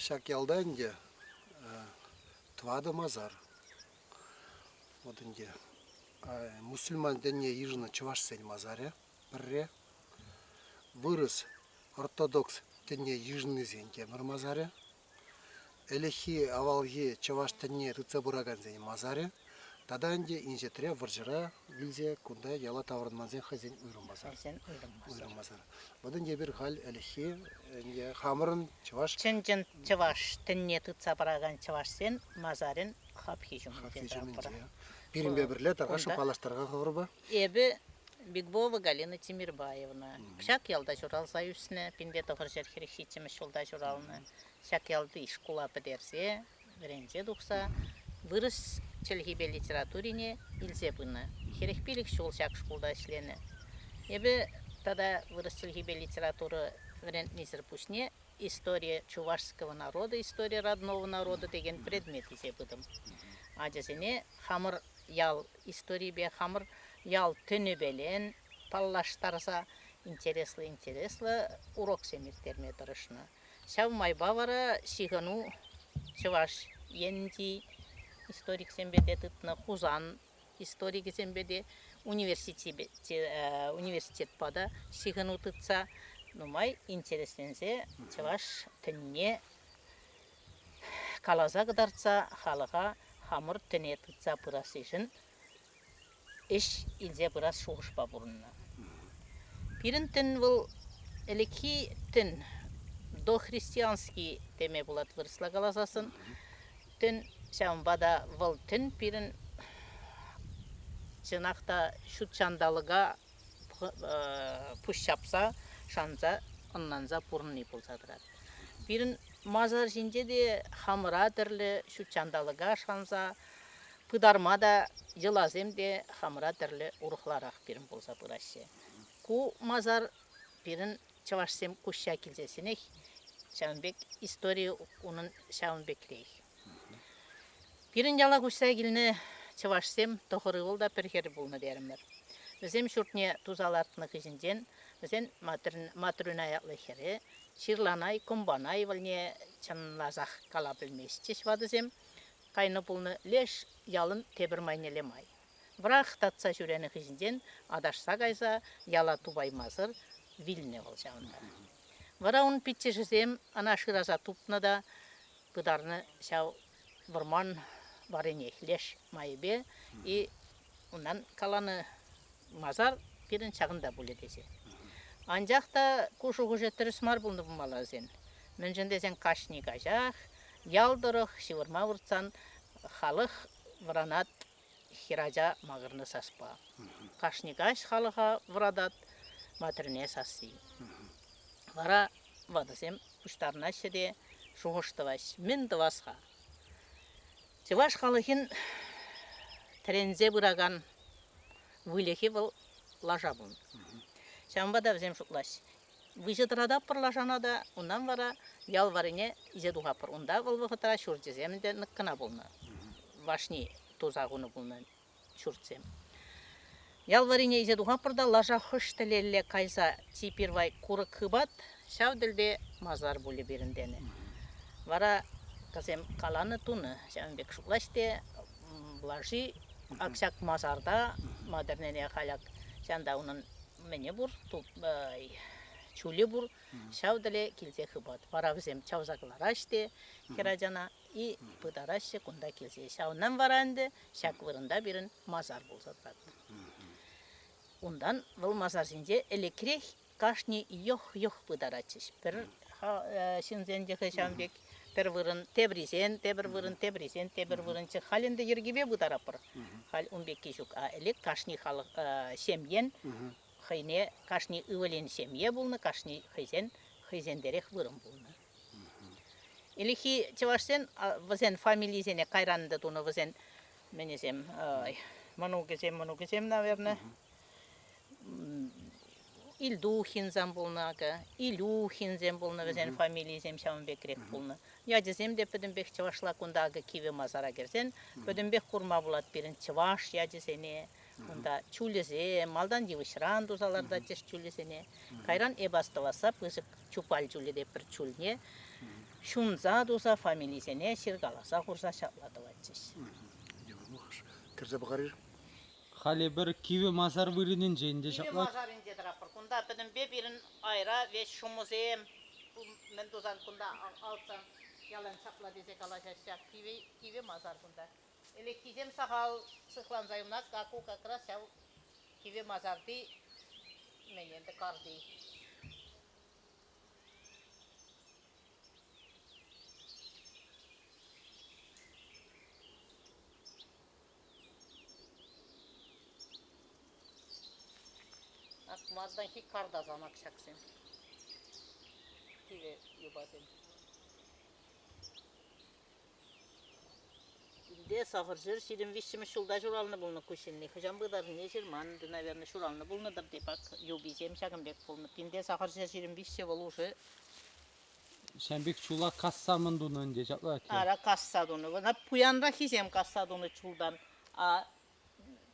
Ҫак ялта ӗнтӗ тӑватӑ масар. Вот ӗнтӗ мусульман тӗнне йышӑннӑ чӑвашсен масарӗ пӗрре. Вырӑс ортодокс тӗнне йышӑннисен тепӗр масарӗ. Ӗлӗкхи авалхи чӑваш тӗнне тытса пыракансен масарӗ тата ӗнтӗ инҫетре вӑрҫӑра вилсе кунта яла таврӑнмансен хӑйсен уйрӑм масар. Хӑйсен уйрӑм масар. Уйрӑм масар. Вӑт ӗнтӗ эпир халь ӗлӗкхи ӗнтӗ хамӑрӑн чӑваш Чӑн-чӑн чӑваш тӗнне тытса пыракан чӑвашсен масарӗн хапхи ҫумӗнче хапхи тӑратпӑр. ҫумӗнче. Пирӗнпе пӗрле тархасшӑн Кунта паллаштарха хӑвӑрпа. Эпӗ Бигбова Галина Тимирбаевна. Ҫак ялта ҫуралса ӳснӗ, 1947 ҫулта ҫуралнӑ. Ҫак ялти шкула пӗтерсе, вӗренсе тухса вырӑс чӗлхипе литературине илсе пынӑ. 45 ҫул ҫак шкулта ӗҫленӗ. Эпӗ тата вырӑс чӗлхипе литература вӗрентнисӗр пуҫне «История чувашского народа, история родного народа» текен предмет илсе пытӑм. Ачасене хамӑр ял историпе, хамӑр ял тӗнӗпелен паллаштарса интереслӗ-интереслӗ уроксем ирттерме тӑрӑшнӑ. Ҫав майпа вара ҫыхӑну Чӑваш Енти историксемпе те тытнӑ, Хусан историкӗсемпе те, университетпа та ҫыхӑну тытса нумай интересленсе чӑваш тӗнне каласа кӑтартса халӑха хамӑр тӗне тытса пырассишӗн ӗҫ илсе пырас шухӑшпа пурӑннӑ. Пирӗн тӗн вӑл ӗлӗкхи тӗн, дохристианский теме пулать вырӑсла каласассӑн. Тӗн, ҫавӑнпа та вӑл тӗн пирӗн чӑнах та ҫут ҫанталӑка пуҫҫапса, шанса, ӑнланса пурӑнни пулса тӑрать. Пирӗн масар ҫинче те хамӑра тӗрлӗ ҫут ҫанталӑка шанса пытарма та йӑласем те хамӑра тӗрлӗ урӑхларах пирӗн пулса пыраҫҫӗ. Ку масар пирӗн чӑвашсем куҫҫа килсессӗнех ҫавӑн пек истори унӑн ҫавӑн пекрех. Пирӗн яла куҫса килнӗ чӑвашсем тӑхӑр ывӑл та пӗр хӗр пулнӑ терӗмӗр. Вӗсем ҫуртне туса лартнӑ хыҫӗнчен вӗсен Матрюна ятлӑ хӗрӗ Ҫырланай, Кӑмпанай вӑлне чӑнласах кала пӗлместчӗҫ ватӑсем. Кайнӑ пулнӑ леш ялӑн тепӗр майнелле май. Вӑрах татса ҫӳренӗ хыҫӗнчен аташса кайса яла тупаймасӑр вилнӗ вӑл ҫавӑнта. Вара ун пиччӗшӗсем ӑна шыраса тупнӑ та пытарнӑ ҫав вӑрман варринех леш майӗпе и унтан каланӑ масар пирӗн ҫакӑнта пулӗ тесе. Анчах та ку шухӑшӗ тӗрӗс мар пулнӑ пулмалла вӗсен. Мӗншӗн тесен кашни каҫах ял тӑрӑх ҫывӑрма выртсан халӑх вӑранать хӗрача макӑрнӑ саспа. Кашни каҫ халӑха вӑратать Матӗрне сасси. Вара ватӑсем пуҫтарӑнаҫҫӗ те шухӑш тӑваҫ: мӗн тӑвас-ха? Чӑваш халӑхӗн тӗренсе пыракан выльӑхӗ вӑл лаша пулнӑ. Ҫавӑнпа та вӗсем шутлаҫҫӗ: выҫӑ тӑрататпӑр лашана та, унтан вара ял варрине илсе тухатпӑр. Унта вӑл вӑхӑтра ҫурчӗсем те нык кӑна пулнӑ. Вашни туса хунӑ пулнӑ ҫуртсем. Ял варрине илсе тухатпӑр та лаша хӑш тӗлелле кайса чи пирвай курӑк хыпать, ҫав тӗлте масар пулӗ пирӗн тенӗ. Вара вӗсем каланӑ тунӑ ҫавӑн пек шутлаҫ те лаши ак ҫак масарта Матӗрнене халь ак ҫанта унӑн мӗне пур, чулӗ пур, ҫав тӗле килсе хыпать. Вара вӗсем чавса кӑлараҫ те хӗрачана и пытараҫҫӗ кунта килсе. Ҫавӑнтан вара ӗнтӗ ҫак вырӑнта пирӗн масар пулса тӑрать. Унтан вӑл масар ҫинче ӗлӗкрех кашни йӑх-йӑх пытаратчӗҫ. Пӗр ҫынсен йӑхӗ ҫавӑн пек пӗр вырӑн, теприсен тепӗр вырӑн, теприсен тепӗр вырӑнччӗ. Халь ӗнтӗ йӗркипе пытаратпӑр. Халь ун пекки ҫук. А ӗлӗк кашни халӑх ҫемьен хӑйне, кашни ывӑлӗн ҫемье пулнӑ, кашни хӑйсен хӑйсентерех вырӑн пулнӑ. Ӗлӗкхи чӑвашсен вӗсен фамилисене кайран та тунӑ вӗсен мӗнӗсем, мӑнукӗсем, мӑнукӗсем, наверное. Ильдухинсем пулнӑ акӑ, Илюхинсем пулнӑ, вӗсен фамилийӗсем ҫавӑн пекрех пулнӑ. Ячӗсем те пӗтӗмпех чӑвашла кунта акӑ кивӗ масара кӗрсен пӗтӗмпех курма пулать пирӗн чӑваш ячӗсене. Унта чулӗсем, малтан йывӑҫран туса лартатчӗҫ чулӗсене. Кайран эп астӑвасса пысӑк Чупаль чулӗ те пӗр чульне. Ҫунса туса фамилисене ҫыркаласа хурса ҫапла тӑватчӗҫ. Кӗрсе пӑхар-и? Халӗ пӗр кивӗ масар вырӑнӗнчен те Кивӗ ҫапла. масарӗнче тӑратпӑр. Кунта пӗтӗмпе пирӗн айра веҫ ҫумӑсем, мӗн тусан кунта алтсан ялан ҫапла тесе калаҫаҫҫӗ. Кивӗ, кивӗ масар кунта. Ӗлӗкхисем сахал сыхланса юлнӑ, ку как раз ҫав кивӗ масарти мӗн ӗнтӗ карти. Ак малтанхи картасам ак ҫаксем. Кивӗ юпасем. Килте 923-мӗш ҫулта ҫуралнӑ пулнӑ ку ҫынни. Хӑҫан пытарнине ҫырман ӗнтӗ, наверное, ҫуралнӑ пулнӑ-тӑр теп ак юписем ҫакӑн пек пулнӑ. Пинте 823 вӑл уже Ҫавӑн пек чула касса мӑн тунӑ ӗнтӗ ҫапла? Ара, касса тунӑ. Ӑна пуянраххисем касса тунӑ чултан. А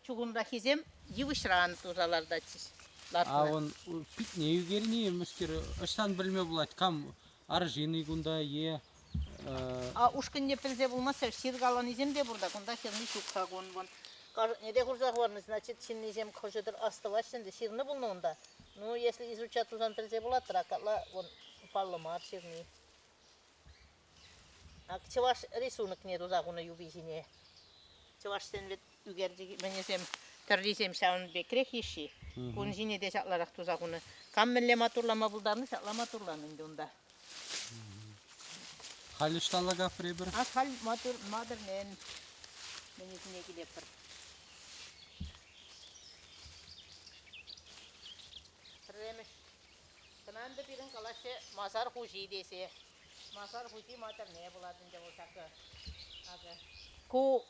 чухӑнраххисем йывӑҫран туса лартатчӗҫ. А он питне ӳкерни мӗскер ӑҫтан пӗлме пулать? Кам арҫын-и кунта е А ушкӑнне пӗлсе пулмасть ҫав ҫыркаланисем те пур та кунта ҫырни ҫук-ха кун. Вон не те хурса хӑварнӑ, значит, ҫыннисем хӑшӗ-тӗр астӑваҫҫӗ ӗнтӗ, ҫырнӑ пулнӑ унта. Ну, если изучать тусан пӗлсе пулать-тӑр, а капла вон паллӑ мар ҫырни. Ак чӑваш рисунокне туса хунӑ юпи ҫине. Чӑвашсен вӗт ӳкерчӗк мӗнӗсем, тӗррисем ҫавӑн пекрех йышши. Кун ҫине те ҫапларах туса хунӑ. Кам мӗнле матурлама пултарнӑ, ҫапла матурланӑ ӗнтӗ унта. Халь ӑҫталла капрӗ-пӗр? А халь матур Матӗрнен мӗнӗсене килетпӗр. Пӗрремӗш Кӑна ӗнтӗ пирӗн калаҫҫӗ масар хуҫи тесе. Масар хуҫи Матӗрне пулать ӗнтӗ вӑл ҫакӑ. Акӑ. Ку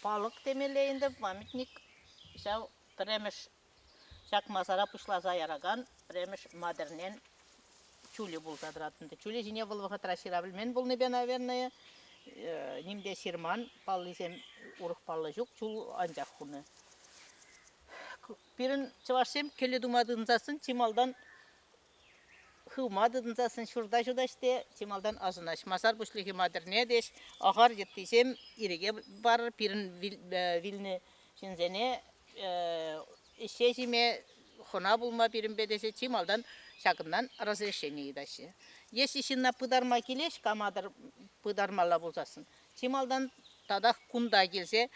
палӑк темелле ӗнтӗ, памятник. Ҫав пӗрремӗш ҫак масара пуҫласа яракан пӗрремӗш Матӗрнен чулӗ пулса тӑрать ӗнтӗ. Чулӗ ҫине вӑл вӑхӑтра ҫыра пӗлмен пулнипе, наверное, ним те ҫырман, паллисем урӑх паллӑ ҫук, чул анчах хунӑ. Пирӗн чӑвашсем кӗлӗ тума тытӑнсассӑн чи малтан хывма тытӑнсассӑн ҫурта ҫутаҫ те чи малтан асӑнаҫ. Масар пуҫлӑхӗ Матӗрне теҫ, ахар йыттисем ирӗке парӑр, пирӗн вилнӗ ҫынсене ӗҫсе ҫиме, хӑна пулма пирӗнпе тесе чи малтан ҫакӑнтан разрешени ыйтаҫҫӗ. Если ҫынна пытарма килеҫ, кама-тӑр пытармалла пулсассӑн, чи малтан татах кунта килсе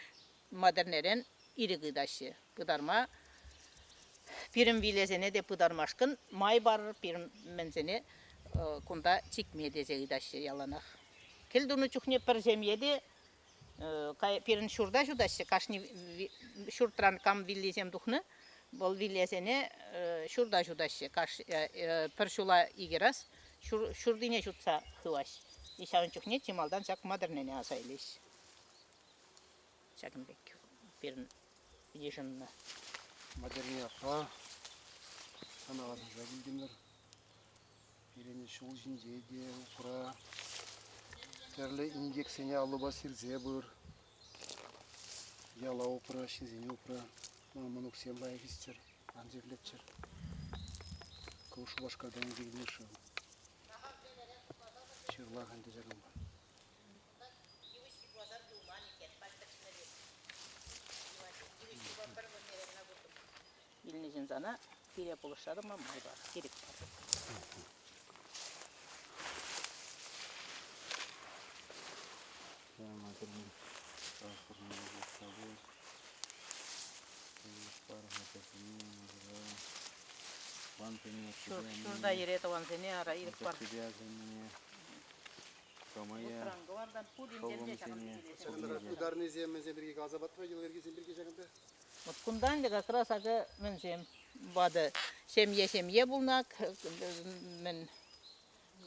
Матӗрнерен ирӗк ыйтаҫҫӗ. Пытарма пирӗн вилесене те пытармашкӑн май парӑр, пирӗн мӗнсене кунта чикме тесе ыйтаҫҫӗ яланах. Кӗл тунӑ чухне пӗр ҫемье те пирӗн ҫурта ҫутаҫҫӗ. Кашни ҫуртран кам виллисем тухнӑ, вӑл вилесене ҫурта ҫутаҫҫӗ. Пӗр ҫула икӗ раз ҫуртине ҫутса хываҫ. Ҫавӑн чухне чи малтан ҫак Матӗрнене аса илеҫҫӗ. Ҫакӑн пек пирӗн йышӑннӑ. Матӗрне аппа, сана асӑнса килтӗмӗр. Пирӗн ҫул ҫинче те упра. Тӗрлӗ инкексене алӑпа сирсе пыр. Яла упра, ҫынсене упра. Ман мӑнуксем лайӑх ӳсчӗр, ан чирлеччӗр. Ку Шупашкартан килнӗ шыв. Ҫырлах ӗнтӗ ҫакӑнпа. Илнӗ ҫын сана пире пулӑшса тӑма май пар, ирӗк пар. Ҫурта йӗре тӑвансене ара ирӗк пар. Пытарнисем мӗнсем пирки каласа патра, йӑла-йӗркесем пирки ҫакӑнта? Вот кунта ӗнтӗ как раз акӑ мӗнсем ватӑ ҫемье-ҫемье пулнӑ, мӗн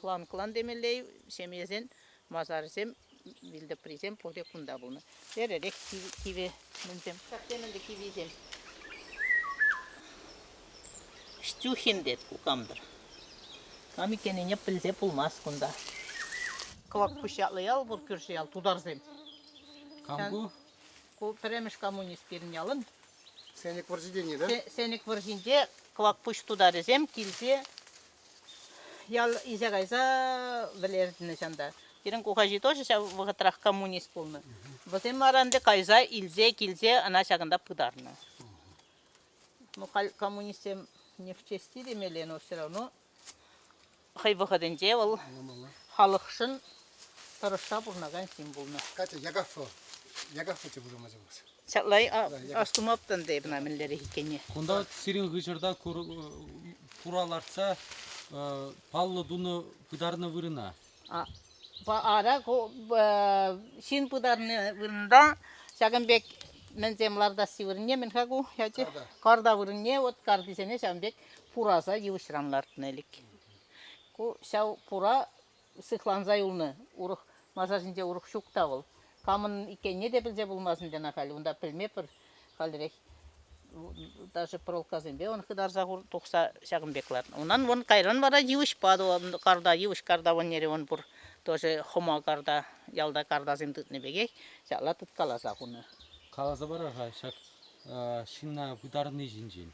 клан-клан темелле ҫемьесен масарӗсем, вилтӑприсем пурте кунта пулнӑ. Леререх кивӗ мӗнсем. Ҫаксем ӗнтӗ киввисем. Ҫтюхин тет ку кам-тӑр. Кам иккеннине пӗлсе пулмасть кунта. Кӑвак пуҫ ятлӑ ял пур, кӳршӗ ял, тутарсем. Кам ку? Ку пӗрремӗш коммунист пирӗн ялӑн. Сенӗк вӑрҫи тени, да? Сенӗк вӑрҫинче кӑвак пуҫ тутарӗсем килсе. Ял илсе кайса вӗлертнӗ ҫанта. Пирӗн кукаҫи тоже ҫав вӑхӑтрах коммунист пулнӑ. Вӗсем вара ӗнтӗ кайса илсе килсе ӑна ҫакӑнта пытарнӑ. Ну, халь коммунистсем не в чести темелле, но все равно хӑй вӑхӑтӗнче вӑл халӑхшӑн тӑрӑшса пурӑнакан ҫын пулнӑ. Катя, Ягафа, Ягафа те пушамачӗ пулас. Ҫапла астумаптӑн та эп ӑна мӗнлерех иккенне. Кунта сирӗн хыҫӑрта пура лартса паллӑ тунӑ пытарнӑ вырӑна. Ара ку ҫын пытарнӑ вырӑнта ҫакӑн пек мӗнсем лартасси вырӑнне мӗн-ха ку ячӗ? Карта вырӑнне вот картисене ҫавӑн пек пураса йывӑҫран лартнӑ ӗлӗк. Ку ҫав пура сыхланса юлнӑ. Урӑх масар ҫинче урӑх ҫук та вӑл. Камӑн иккенне те пӗлсе пулмасть ӗнтӗ ӑна халь. Унта пӗлмепӗр халӗрех. Даже проволокасемпе он хытарса тухса ҫакӑн пек лартнӑ. Унан вон кайран вара йывӑҫпа карта, йывӑҫ карта вон нере вон пур. Тоже хӑма карта, ялта картасем тытнӑ пекех ҫапла тыткаласа хунӑ. Каласа парар-ха ҫак ҫынна пытарни ҫинчен.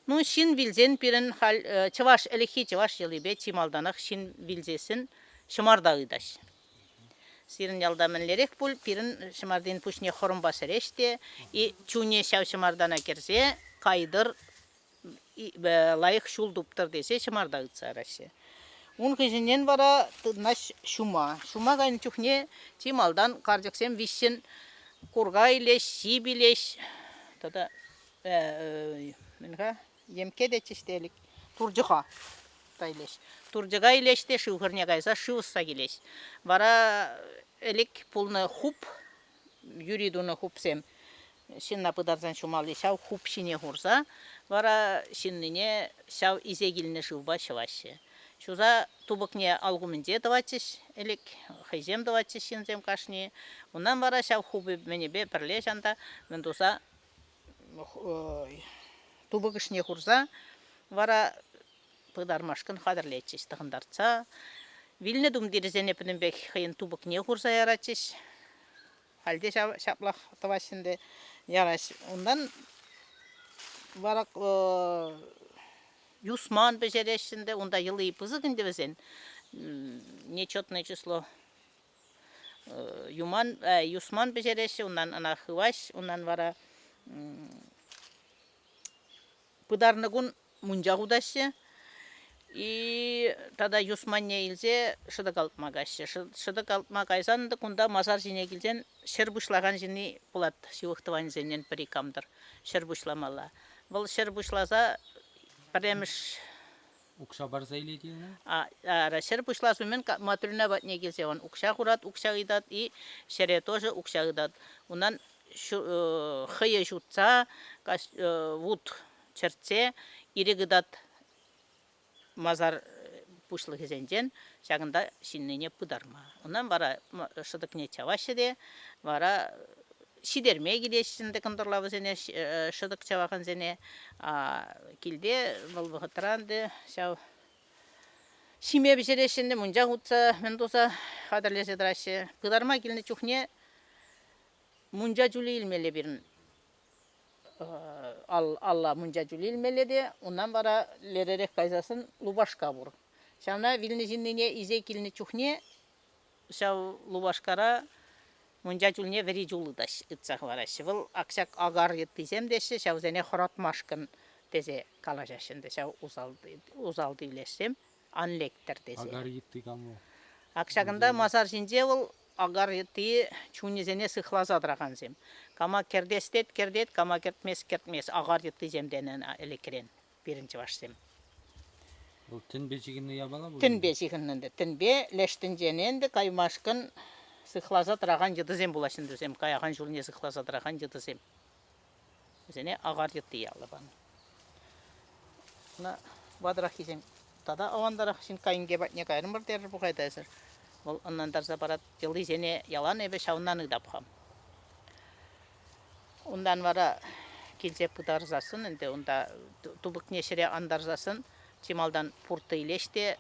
Ну, ҫын вилсен пирӗн халь чӑваш ӗлӗкхи чӑваш йӑлипе чи малтанах ҫын вилсессӗн ҫӑмарта ыйтаҫ. Сирӗн ялта мӗнлерех пуль, пирӗн ҫӑмартин пуҫне хӑрӑмпа сӗреҫ те и чунӗ ҫав ҫӑмартана кӗрсе кайтӑр, лайӑх ҫул туптӑр тесе ҫӑмарта ыйтса яраҫҫӗ. Ун хыҫӗнчен вара тытӑнаҫ ҫума. Ҫума кайнӑ чухне чи малтан карчӑксем виҫҫӗн курка илеҫ, ҫип илеҫ тата мӗн-ха, емкке тетчӗҫ те ӗлӗк, турчӑка та илеҫ. Турчӑка илеҫ те шыв хӗрне кайса шыв ӑсса килеҫ. Вара ӗлӗк пулнӑ хуп, юри тунӑ хупсем, ҫынна пытарсан ҫумалли ҫав хуп ҫине хурса вара ҫыннине ҫав исе килнӗ шывпа ҫӑваҫҫӗ. Ҫуса тупӑкне алкумӗнче тӑватчӗҫ ӗлӗк, хӑйсем тӑватчӗҫ ҫынсем кашни. Унтан вара ҫав хупӗ-мӗнӗпе пӗрле ҫанта мӗн туса тупӑк ӑшне хурса вара пытармашкӑн хатӗрлетчӗҫ тӑхӑнтартса. Вилнӗ тумтирӗсене пӗтӗмпех хӑйӗн тупӑкне хурса яратчӗҫ. Халь те ҫав ҫаплах тӑваҫҫӗ ӗнтӗ, яраҫ. Унтан вара юсман пӗҫереҫҫӗ ӗнтӗ. Унта йӑли пысӑк ӗнтӗ вӗсен. Нечетное число Юман, юсман пӗҫереҫҫӗ, унтан ӑна хываҫ, унтан вара пытарнӑ кун мунча хутаҫҫӗ. И тата юсманне илсе шӑтӑк алтма каҫҫӗ. Шӑтӑк алтма кайсан та кунта масар ҫине килсен ҫӗр пуҫлакан ҫынни пулать ҫывӑх тӑванӗсенчен пӗри кам-тӑр ҫӗр пуҫламалла. Вӑл ҫӗр пуҫласа пӗрремӗш Укҫа парса илет-и ӑна? Ара, ҫӗр пуҫлас умӗн Матрюна патне килсе он укҫа хурать, укҫа ыйтать и ҫӗре тоже укҫа ыйтать. Унтан хӑйӑ ҫутса, вут чӗртсе ирӗк ыйтать масар пуҫлӑхӗсенчен ҫакӑнта ҫыннине пытарма. Унтан вара шӑтӑкне чаваҫҫӗ те вара ҫитерме килеҫҫӗ ӗнтӗ кӑнтӑрла вӗсене, шӑтӑк чавакансене. Килте вӑл вӑхӑтра ӗнтӗ ҫав ҫиме пӗҫереҫҫӗ ӗнтӗ, мунча хутса, мӗн туса хатӗрлесе тӑраҫҫӗ. Пытарма килнӗ чухне мунча чулӗ илмелле пирӗн. Алла мунча чулӗ илмелле те, унтан вара леререх кайсассӑн лупашка пур. Ҫавна вилнӗ ҫыннине илсе килнӗ чухне ҫав лупашкара мунча чулне вӗри чул ытса хӑвараҫҫӗ. Вӑл ак ҫак акар йыттисем теҫҫӗ, ҫавсене хӑратмашкӑн тесе калаҫаҫҫӗ ӗнтӗ ҫав усал тивлешсем ан лектӗр тесе. Акар йытти кам вӑл? Ак ҫакӑнта масар ҫинче вӑл акар йытти чунӗсене сыхласа тӑракансем. Кама кӗртес тет, кӗртет, кама кӗртмест, кӗртмест. Акар йыттисем тенӗ ӑна ӗлӗкрен пирӗн чӑвашсем. Вӑл тӗнпе ҫыхӑннӑ япала пуль? Тӗнпе ҫыхӑннӑ ӗнтӗ. Тӗнпе леш тӗнчене ӗнтӗ каймашкӑн сыхласа тӑракан йытӑсем пулаҫҫӗ ӗнтӗ вӗсем, каякан ҫулне сыхласа тӑракан йытӑсем. Вӗсене акар йытти ятлӑ панӑ. Ӑна ватӑраххисем тата авантарах Ҫинкка инке патне кайрӑмӑр терӗр пухайта эсӗр. Вӑл ӑнлантарса парать, йӑлисене ялан эпӗ ҫавӑнтан ыйтап-ха. Унтан вара килсе пытарсассӑн ӗнтӗ унта тупӑкне ҫӗре антарсассӑн чи малтан пурттӑ илеҫ те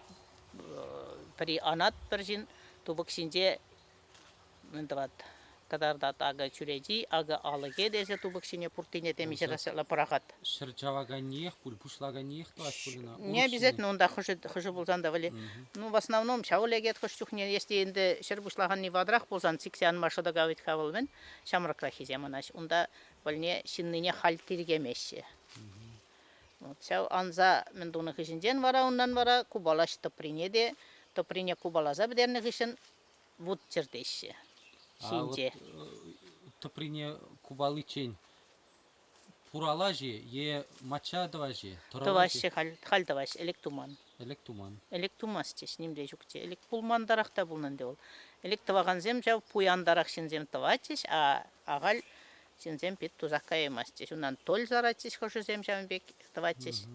пӗри анать пӗр ҫын тупӑк ҫинче мӗн тӑвать? кӑтартать. Акӑ чӳречи, акӑ алӑкӗ тесе тупӑк ҫине пурттине темиҫе раз ҫапла пӑрахать. Ҫӗр чаваканниех пуль, пуҫлаканниех тӑвать пуль ӑна. Не обязательно унта хӑшӗ, хӑшӗ пулсан та вали. Ну, в основном ҫав лекет хӑш чухне, если ӗнтӗ ҫӗр пуҫлаканни ватӑрах пулсан, сиксе анма шӑтӑка вӗт-ха вӑл мӗн, ҫамрӑкраххисем ӑна унта вӑлне ҫыннине халь тиркемеҫҫӗ. Вот ҫав анса мӗн тунӑ хыҫӗнчен вара унтан вара купалаҫ тӑприне те, тӑприне купаласа пӗтернӗ хыҫҫӑн вут чӗртеҫҫӗ ҫинче. А вот тӑприне купаличчен пуралаҫ-и е мачча тӑваҫ-и? Тӑваҫҫӗ халь, халь тӑваҫ, ӗлӗк туман. Ӗлӗк туман. Ӗлӗк тумастчӗҫ, ним те ҫукчӗ. Ӗлӗк пулмантарах та пулнӑ ӗнтӗ вӑл. Ӗлӗк тӑвакансем ҫав пуянтарах ҫынсем тӑватчӗҫ, а ахаль ҫынсем пит тусах каяймастчӗҫ. Унтан толь саратчӗҫ хӑшӗсем ҫавӑн пек тӑватчӗҫ.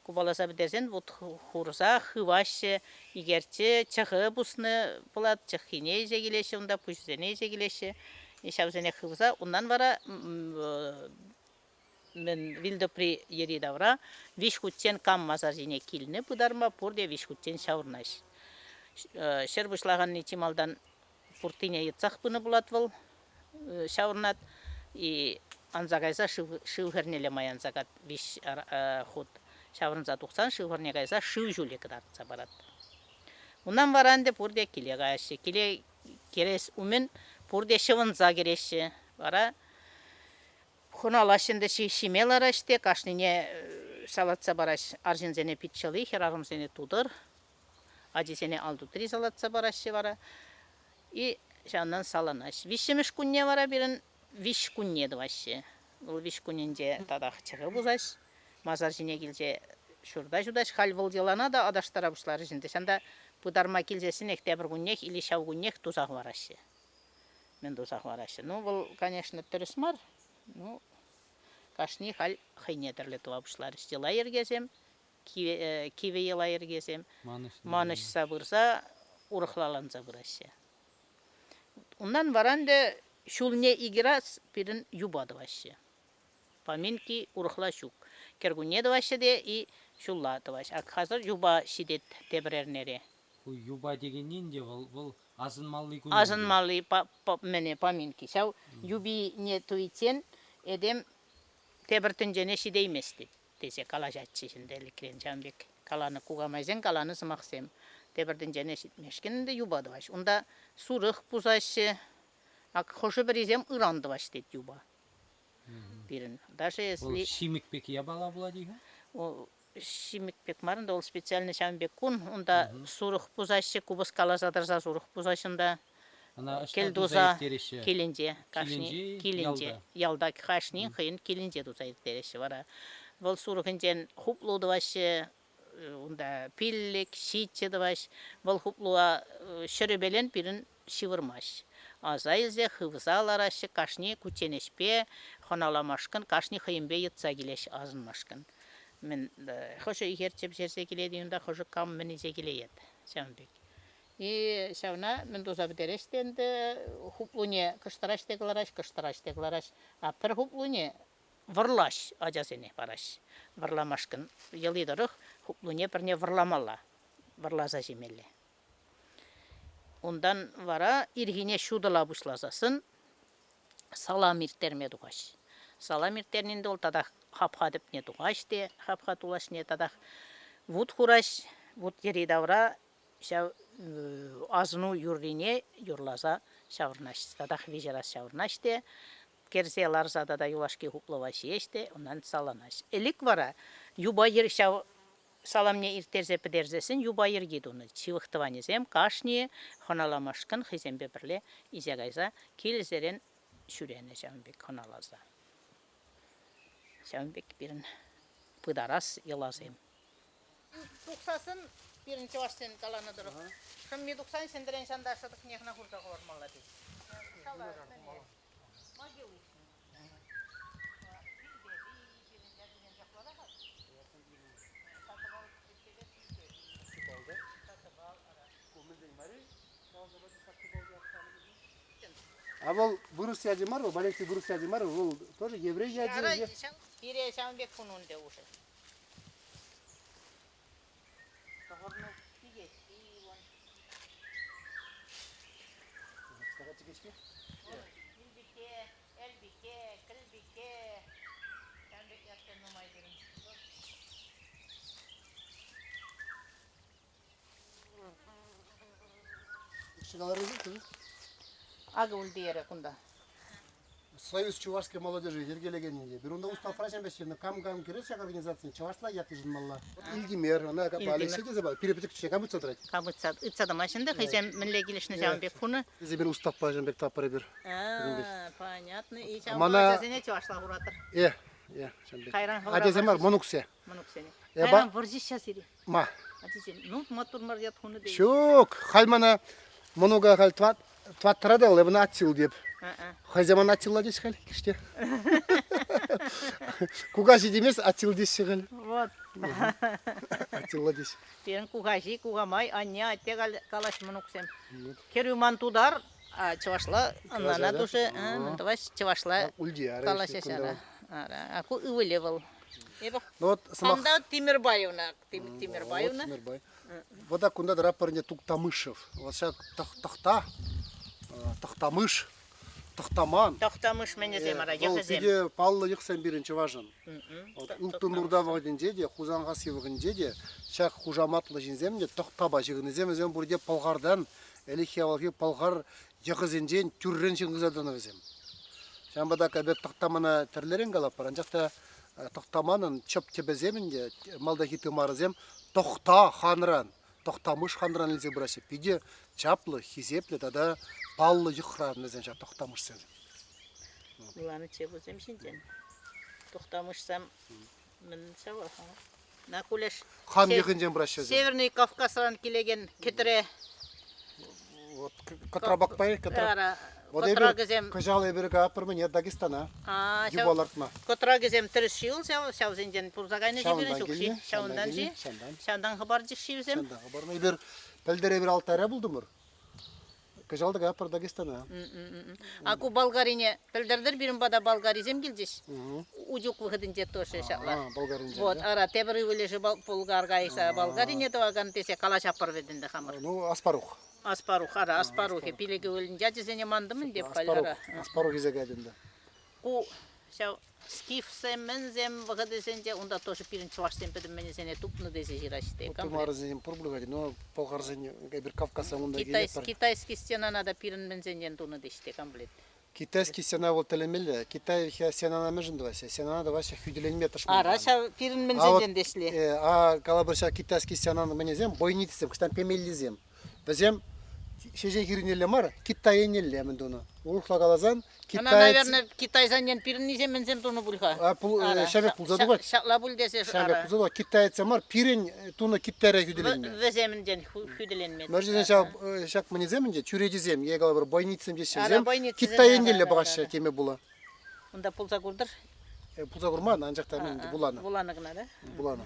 Купаласа пӗтерсен вут хурса хываҫҫӗ, икерче чӑхӑ пуснӑ пулать, чӑххине илсе килеҫҫӗ унта, пуҫӗсене илсе килеҫҫӗ. Ҫавсене хывса унтан вара мӗн вилтӑпри йӗри-тавра виҫ хутчен кам масар ҫине килнӗ пытарма, пурте виҫ хутчен ҫаврӑнаҫ. Ҫӗр пуҫлаканни чи малтан пурттине йӑтсах пынӑ пулать вӑл, ҫаврӑнать. И анса кайса шыв, шыв хӗрнелле май анса кать виҫ хут ҫаврӑнса тухсан шыв хӗрне кайса шыв ҫулӗ кӑтартса парать. Унтан вара ӗнтӗ пурте киле каяҫҫӗ. Киле кӗрес умӗн пурте ҫӑвӑнса кӗреҫҫӗ. Вара хӑналаҫҫӗ ӗнтӗ, ҫиме лараҫ те кашнине салатса параҫ. Арҫынсене пит ҫӑли, хӗрарӑмсене тутӑр. Ачисене ал тутри салатса параҫҫӗ вара. И ҫавӑнтан саланаҫ. Виҫҫӗмӗш кунне вара пирӗн виҫ кунне тӑваҫҫӗ. Вӑл виҫ кунӗнче татах чӑхӑ пусаҫ. Масар ҫине килсе ҫурта ҫутаҫ. Халь вӑл йӑлана та аташтара пуҫларӗҫ ӗнтӗ. Ҫанта пытарма килсессӗнех тепӗр куннех или ҫав куннех туса хӑвараҫҫӗ. Мӗн туса хӑвараҫҫӗ? Ну, вӑл, конечно, тӗрӗс мар. Ну, кашни халь хӑйне тӗрлӗ тӑва пуҫларӗҫ. Йӑла-йӗркесем кивӗ йӑла-йӗркесем манӑҫса пырса урӑхлаланса пыраҫҫӗ. Унтан вара ӗнтӗ ҫулне икӗ раз пирӗн юпа тӑваҫҫӗ. Поминки урӑхла ҫук. Кӗркунне тӑваҫҫӗ те и ҫулла тӑваҫҫӗ. Ак хасӑр юпа ҫитет тепӗр эрнере. Ку юпа текенни ӗнтӗ вӑл, вӑл асӑнмалли кун. Асӑнмалли мӗне поминки. Ҫав юпине туйиччен этем тепӗр тӗнчене ҫитеймест тет. Тесе калаҫатчӗҫ ӗнтӗ ӗлӗкрен ҫавӑн пек каланӑ кукамайсен каланӑ сӑмахсем. Тепӗр тӗнчене ҫитмешкӗн ӗнтӗ юпа тӑваҫ. Унта сурӑх пусаҫҫӗ. Ак хӑшӗ-пӗрисем ыран тӑваҫ тет юпа. Пирӗн. Даже если... Вӑл ҫимӗк пек япала пулать-и-ха? Ҫимӗк пек мар ӗнтӗ, вӑл специально ҫавӑн пек кун. Унта сурӑх пусаҫҫӗ, купӑс каласа тӑрса сурӑх пусаҫ унта. Ӑна ӑҫта Кӗл туса туса ирттереҫҫӗ? килӗнче кашни Килӗнче-и, килӗнче ялта? ялта кашнин хӑйӗн килӗнче туса ирттереҫҫӗ вара. Вӑл сурӑхӗнчен хуплу тӑваҫҫӗ, унта пиллӗк, ҫиччӗ тӑваҫ. Вӑл хуплуа ҫӗрӗпелен пирӗн ҫывӑрмасть. Аса илсе хывса лараҫҫӗ кашни кучченеҫпе хӑналамашкӑн, кашни хӑйӗнпе йӑтса килеҫ асӑнмашкӑн. Мӗн хӑшӗ ихерчче пӗҫерсе килет унта, хӑшӗ кам мӗн илсе килеет. Ҫавӑн пек. И ҫавна мӗн туса пӗтерес те ӗнтӗ, хуплуне кӑштӑраҫ те кӑлараҫ, кӑштӑраҫ те кӑлараҫ. А пӗр хуплуне вӑрлаҫ ачасене параҫ. Вӑрламашкӑн йӑли тӑрӑх хуплуне пӗрне вӑрламалла, вӑрласа ҫимелле. Унтан вара ирхине ҫутӑла пуҫласассӑн салам ирттерме тухаҫ. Салам ирттернин вӑл татах хапха тӗпне тухаҫ те, хапха тулашне татах вут хураҫ, вут йӗри-тавра ҫав асӑну юррине юрласа ҫаврӑнаҫ, татах виҫӗ раз ҫаврӑнаҫ те, кӗрсе ларса тата юлашки хуплӑва ҫиеҫ те унтан саланаҫ. Ӗлӗк вара юпа йӗр ҫав саламне ирттерсе пӗтерсессӗн юпа йӗрки тунӑ. Ҫывӑх тӑванӗсем кашнийӗ хӑналамашкӑн хӑйсемпе пӗрле илсе кайса килсерен ҫӳренӗ ҫавӑн пек хӑналаса. Ҫавӑн пек пирӗн пытарас йӑласем. Тухсассӑн пирӗн чӑвашсен каланӑ тӑрӑх, шӑмми тухсан ҫӗнтерен ҫанта шӑтӑкне кӑна хурса хӑвармалла тет. А вӑл вырӑс ячӗ мар, вӑл Валентин вырӑс ячӗ мар, вӑл тоже еврей ячӗ. Пире ҫавӑн пек хунӑ ӗнтӗ уже. Тӑхӑрнӑ чикеҫпи вон. каларӑр-и? Акӑ Ультиерӗ кунта. Союз чувашской молодежи йӗркелекенни те. Пир унта уставра ҫемпе ҫырнӑ кам-кам кӗрет ҫак организацин чӑвашла ят йышӑнмалла. Илтимер, ӑна Алексей тесе пире пӗчӗк чечек кам ыйтса тӑрать? Кам ыйтса, ыйтса тӑмасть ӗнтӗ, хӑйсем мӗнле килӗшнӗ ҫавӑн пек хунӑ. Тесе пир уставпа ҫавӑн пек таппӑр эпир. Понятно. И ҫавӑнпа ачасене чӑвашла хуратӑр. Э, э, ҫавӑн пек. Кайран Ачасем мар, мӑнуксе. Мӑнуксене. Кайран вӑрҫӑҫҫа сире. Ма. Ачисем, ну, маттур мар ят хунӑ тейӗ. Ҫук, халь мана мӑнука халь тваттӑра та ӑна Аттил деп. Хӑйсем ӑна Аттила теҫ халь, кӗште. Кукаҫи темес, Аттил теҫҫӗ халь. Вот. Аттила теҫ. Пирӗн кукаҫи, кукамай, анне, атте калаҫ мӑнуксем. Кӗрӳ ман тутар, а чӑвашла ӑнлана тушӗ, мӗн тӑваҫ, чӑвашла калаҫаҫ. А ку ывӑлӗ вӑл. Эпӗ Ну вот сӑмах... Кунта Тимербаевна. Тимербаевна. Тимербай. Вот так кунта тӑра пӗрне Туктамышев. Вот ҫак тӑхта, Тӑхтамыш, Тӑхтаман. Тӑхтамыш мӗнӗсем ара, Вӑл йӑхӗсем. питӗ паллӑ йӑхсем пирӗн чӑвашӑн. Вот Ылтӑн Урта вӑхӑтӗнче те, Хусанкасси вӑхӑтӗнче те ҫак хушаматлӑ ҫынсем те тӑхтапа ҫыхӑннисем вӗсем пурте Пӑлхартан, ӗлӗкхи авалхи пӑлхар йӑхӗсенчен тӳррӗн ҫыхӑнса тӑнӑ вӗсем. Ҫавӑнпа та эпир Тӑхтамана тӗрлӗрен калатпӑр, анчах та Тӑхтаманӑн чӑп тӗпӗсем ӗнтӗ, малтанхи тымарӗсем Тӑхта ханран, Тӑхтамыш ханран илсе пыраҫҫӗ. Питӗ чаплӑ, хисеплӗ тата паллӑ йӑхран вӗсем ҫав Тӑхтамышсем. Вуланӑччӗ вӗсем ҫинчен. Тӑхтамышсем мӗн ҫавах-ха? На кулеш Хан йӑхӗнчен пыраҫҫӗ вӗсем. Северный Кавказран килекен кӗтре. Вот Кӑтрабакпа Кӑтра. Вот эпир кӑҫал эпир капӑр мӗне Дагестана юпа лартма. Кӑтракӗсем тӗрӗс ҫул ҫав ҫавсенчен пурса кайнӑ пирӗн ҫук-ши? Ҫавӑнтан-ши? Ҫавӑнтан хӑпарчӗҫ-ши вӗсем? Ҫавӑнтан хӑпарнӑ. Эпир пӗлтӗр эпир Алтайра пултӑмӑр. Кӑҫал та капӑр Дагестана. А ку Болгарине пӗлтӗртӗр пирӗн пата болгарисем килчӗҫ. Учук вӑхӑтӗнче тоже ҫапла. Болгаринчен. Вот, ара, тепӗр ывӑлӗшӗ Булгар кайса Болгарине тӑвакан тесе калаҫаппӑр вӗт ӗнтӗ хамӑр. Ну, Аспарух. Аспарух, ара, Аспарухӗ пилӗк ывӑлӗн ячӗсене мантӑм ӗнтӗ халь, ара. Аспарух илсе каять ӗнтӗ. Ку ҫав скифсем, мӗнсем вӑхӑтӗсенче унта тоже пирӗн чӑвашсем пӗтӗм мӗнӗсене тупнӑ тесе ҫыраҫҫӗ те. Тымарӗсем пур пуль-ха, но пӑлхарсен эпир Кавказран унта килетпӗр. Китайский стенана та пирӗн мӗнсенчен тунӑ теҫ те комплект. Китайский стена вӑл тӗлӗнмелле. Китай стенана мӗншӗн тӑваҫҫӗ? Стенана тӑваҫҫӗ хӳтӗленме тӑшман. Ара, ҫав пирӗн мӗнсенчен теҫле. А калӑпӑр ҫав китайский стенан мӗнӗсем, бойницӑсем, кӑштан пемеллисем. Вӗсем ҫеҫен хирӗнелле мар, Китай еннелле мӗн тунӑ. Урӑхла каласан, Китай... Ӑна, наверное, китайсенчен пирӗннисем мӗнсем тунӑ пуль-ха. Ҫав пек пулса тухать. Ҫапла пуль тесе. Ҫав пек пулса тухать. Китайцам мар, пирӗн тунӑ Китайра хӳтӗленме. Вӗсемӗнтен хӳтӗленме. Мӗншӗн ҫав ҫак мӗнесем ӗнтӗ, чӳречесем, е калӑпӑр, бойницӑсем теҫҫӗ, вӗсем Китай еннелле пӑхаҫҫӗ теме пула. Унта пулса куртӑр? Пулса курман, анчах та мӗн вуланӑ. Вуланӑ кӑна, да? Вуланӑ.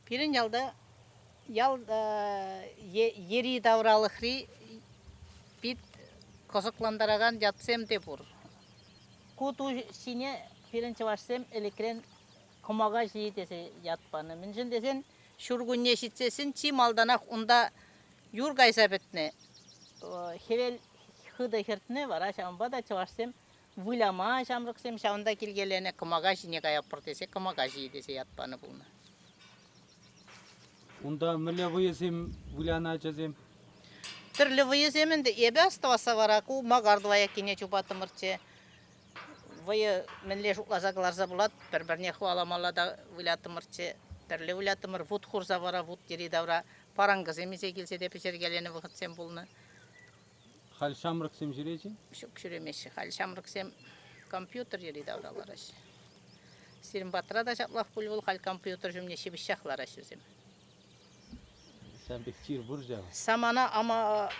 Пирӗн ялта ял йӗри-тавралӑхри пит кӑсӑклантаракан ятсем те пур. Ку ту ҫине пирӗн чӑвашсем ӗлӗкрен кӑмака ҫийӗ тесе ят панӑ. Мӗншӗн тесен ҫуркунне ҫитсессӗн чи малтанах унта юр кайса пӗтнӗ, хӗвел хытӑ хӗртнӗ, вара ҫавӑнпа та чӑвашсем Выляма ҫамрӑксем ҫавӑнта килкеленӗ, кӑмака ҫине каятпӑр тесе кӑмака ҫийӗ тесе ят панӑ пулнӑ. Унта мӗнле вӑйӑсем вылянӑ ачасем? Тӗрлӗ вӑйӑсем ӗнтӗ. Эпӗ астӑвасса вара ку Макар тӑваяккине чупаттӑмӑрччӗ. Вӑйӑ мӗнле шутласа кӑларса пулать, пӗр-пӗрне хӑваламалла та выляттӑмӑрччӗ. Пӗрле выляттӑмӑр. Вут хурса вара вут йӗри-тавра паранкӑсем илсе килсе те пӗҫеркеленӗ вӑхӑтсем пулнӑ. Халь ҫамрӑксем ҫӳрет-и? Ҫук, ҫӳремеҫҫӗ. Халь ҫамрӑксем компьютер йӗри-тавра лараҫҫӗ. Сирӗн патра та ҫаплах пуль вӑл, халь компьютер ҫумне ҫыпӑҫсах лараҫҫӗ вӗсем. Ҫавӑн пек чир пур ҫав. Самана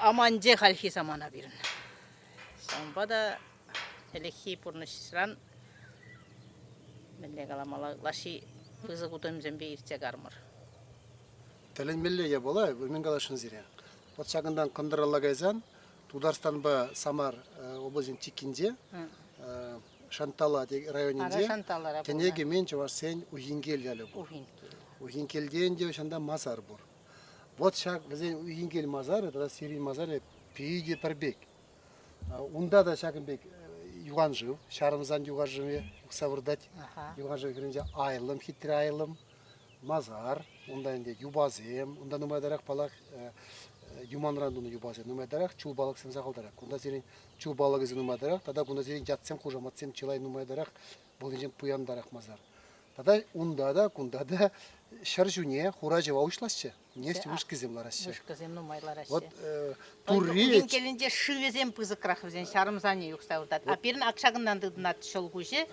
аманчӗ хальхи самана пирӗн. Ҫавӑнпа та ӗлӗкхи пурнӑҫран мӗнле каламалла, ытлашши пысӑк утӑмсемпе иртсе кармӑр. Тӗлӗнмелле япала, мӗн каласшӑн сире? Вот ҫакӑнтан кӑнтӑралла кайсан Тутарстанпа Самар облаҫӗн чиккинче Шантала районӗнче тӗне кӗмен чӑвашсен Ухинкел ялӗ пур. Ухинкелте ӗнтӗ ҫанта масар пур. Вот ҫак вӗсен Ухинкел масарӗ тата Сирень масарӗ питӗ пӗр пек. Унта та ҫакӑн пек юханшыв, Ҫарӑмсан юханшывӗ юхса выртать. Юханшыв хӗрринче айлӑм, хитре айлӑм, масар, унта ӗнтӗ юпасем, унта нумайтарах паллах юманран тунӑ юпасем нумайтарах, чул палӑксем сахалтарах. Кунта сирӗн чул палӑкӗсем нумайтарах тата кунта сирӗн ятсем, хушаматсем чылай нумайтарах, вӑл пуянтарах масар. Тата унта та, кунта та ҫӗр ҫуне хура ҫӑва уҫлаҫҫӗ. Нефть вышкисем лараҫҫӗ. Вышкӑсем нумай лараҫҫӗ. Вот турри Килӗнче шывӗсем пысӑкрах вӗсен, ҫарӑмсане юхса выртать. А пирӗн ак ҫакӑнтан тытӑнать ҫӑл куҫӗ.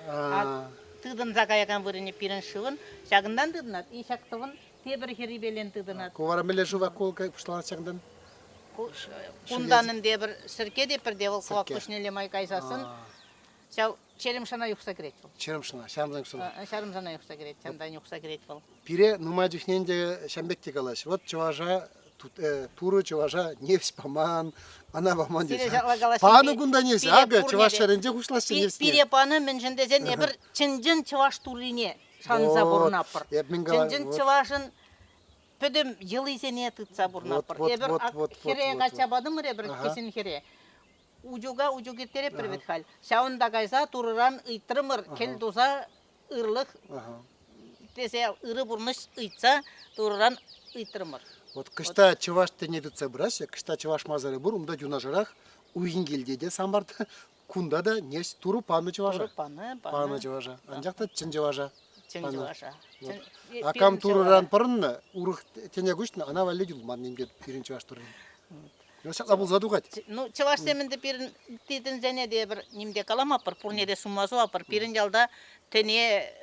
Тытӑнса каякан вырӑнӗ пирӗн шывӑн ҫакӑнтан тытӑнать. И ҫак тӑвӑн тепӗр хӗррипелен тытӑнать. Ку вара мӗнле шыв ку пуҫланать ҫакӑнтан? Кунтан ӗнтӗ пӗр сӗрке те пӗр те вӑл кӑвак куҫнелле май кайсассӑн ҫав Черемшана юхса кӗрет вӑл. Черемшана, ҫарӑмсан юхса кӗрет. Ҫарӑмсана юхса кӗрет, ҫантан юхса кӗрет вӑл. Пире нумай чухне ӗнтӗ ҫам пек те калаҫ. Вот чӑваша Турӑ чӑваша нефть паман, ана паман Пире тесе. ҫапла калаҫҫӗ. Панӑ кунта нефть. Акӑ чӑваш ҫӗрӗнче хуҫлаҫҫӗ нефтьне. Пире панӑ мӗншӗн тесен эпир чӑн-чӑн чӑваш туррине шанса пурӑнатпӑр. Чӑн-чӑн чӑвашӑн пӗтӗм йӑлисене тытса пурӑнатпӑр. Эпир хӗре качча патӑмӑр эпир кӗҫӗн хӗре. Учука учук ирттеретпӗр вӗт халь. Ҫавӑнта кайса Турӑран ыйтрӑмӑр, кӗл туса ырлӑх тесе ырӑ пурнӑҫ ыйтса Турӑран ыйтрӑмӑр. Вот кӑҫта чӑваш тӗнне тытса пыраҫҫӗ, кӑҫта чӑваш масарӗ пур, унта юнашарах Уйкинкелте те Самарта, кунта та нефть Турӑ панӑ чӑваша. Турӑ панӑ, панӑ. Панӑ чӑваша. Анчах та чӑн чӑваша. Чӑн чӑваша. А кам Турӑран пӑрӑннӑ, урӑх тӗне куҫнӑ, ӑна валли юлман нимпе пирӗн чӑваш Турри. Ну, ҫапла пулса тухать. Ну, чӑвашсем ӗнтӗ пирӗн тытӑнсене те пӗр ним те каламапӑр, пурне те сума сувапӑр. Пирӗн ялта тӗне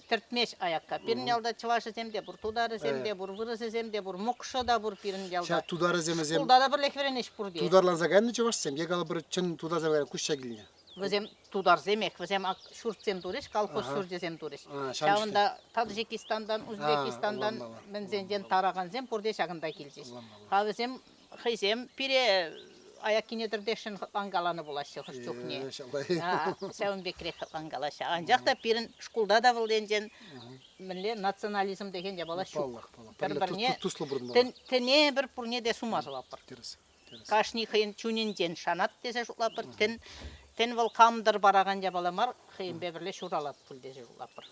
тӗртмест аякка. Пирӗн ялта чӑвашӗсем те пур, тутарӗсем те пур, вырӑсӗсем те пур, мӑкшӑ та пур пирӗн ялта. Ҫак тутарӗсем вӗсем Шкулта та пӗрлех вӗренеҫ пурте. Тутарланса кайнӑ чӑвашсем е калӑпӑр чӑн тутарсем кайнӑ куҫса килнӗ? Вӗсем тутарсемех, вӗсем ак ҫуртсем турӗҫ, колхоз ҫурчӗсем турӗҫ. Ҫавӑнта Таджикистантан, Узбекистантан мӗнсенчен таракансем пурте ҫакӑнта килчӗҫ. Ха вӗсем хӑйсем пире аяккине тӗртесшӗн хӑтланкаланӑ пулаҫҫӗ хӑш чухне. Ҫавӑн пекрех хӑтланкалаҫҫӗ. Анчах та пирӗн шкулта та вӑл енчен мӗнле национализм текен япала ҫук. Паллах, паллах. Пӗр-пӗрне туслӑ пурӑнмалла. Тӗне пӗр пурне те сума сӑвапӑр. Тӗрӗс. Кашни хӑйӗн чунӗнчен шанать тесе шутлатпӑр. Тен, тен вӑл кам-тӑр паракан япала мар, хӑйӗнпе пӗрле ҫуралать пуль тесе шутлатпӑр.